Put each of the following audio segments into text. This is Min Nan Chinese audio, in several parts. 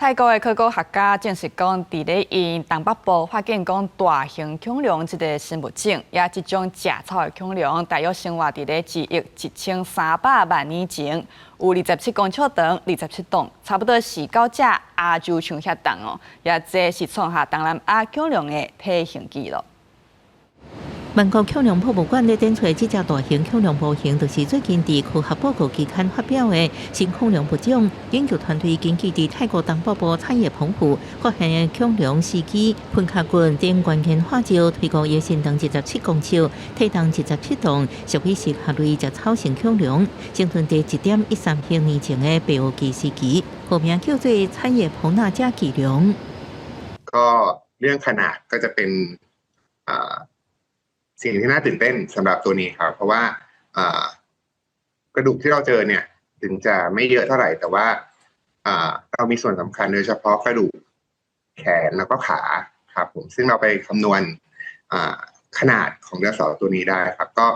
泰國的考古學家證實講，佇咧𪜶東北部發現講大型恐龍這个新物種，也這種食草的恐龍，大約生活佇咧1億1300萬年前，有27公尺長，27噸，差不多是九隻亞洲象遐重哦。也這是創下東南亞恐龍的體型紀錄。曼谷恐龍博物館咧展出這隻大型恐龍模型，就是最近佇科學報告期刊發表的新恐龍物種。研究團隊根據佇泰國東北部產業豐富發現的恐龍屍體、盆腳骨等關鍵化石，推估伊身長27公尺，體重27噸，屬於適合類食草性恐龍，生存佇1.13億年前的白堊紀時期，學名叫做產業蓬納加巨龍。 ก็เรื่องขนาดก็จะเป็นสิ่งที่น่าตื่นเต้นสำหรับตัวนี้ครับเพราะว่ากระดูกที่เราเจอเนี่ยถึงจะไม่เยอะเท่าไหร่แต่ว่าเรามีส่วนสำคัญโดยเฉพาะกระดูกแขนแล้วก็ขาครับผมซึ่งเราไปคำนวณขนาดของไดโนเสาร์ตัวนี้ได้ครับก็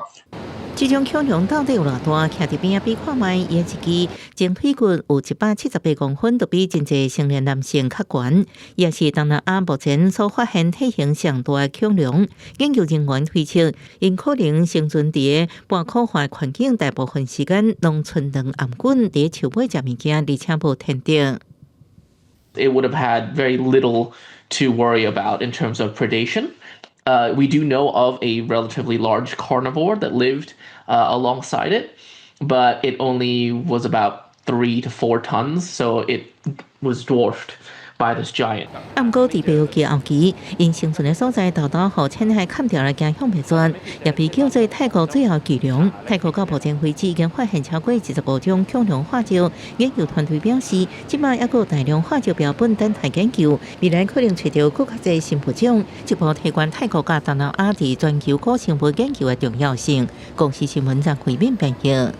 這種恐龍到底有偌大？徛佇邊仔比看覓，伊的一支前腿骨有178公分，就比真濟成年男性較懸。也是東南亞目前所發現體型上大的恐龍。研究人員推測，𪜶可能生存佇半苦旱環境，大部分時間攏賰卵頷頸佇樹尾食物件，而且無天敵。 It would have had very little to worry about in terms of predation. We do know of a relatively large carnivore that lived alongside it, but it only was about 3 to 4 tons, so it was dwarfed by this giant. 啊，毋過佇白堊紀後期，𪜶生存的所在沓沓予淺海砍掉來走向滅絕，也被叫做泰國最後巨龍。泰國到目前為止已經發現超過25種恐龍化石。研究團隊表示，這擺猶閣有大量化石標本等待研究，未來可能揣著閣較濟新物種，進一步提懸泰國佮東南亞佇全球古生物研究的重要性。公視新聞張惠敏編譯。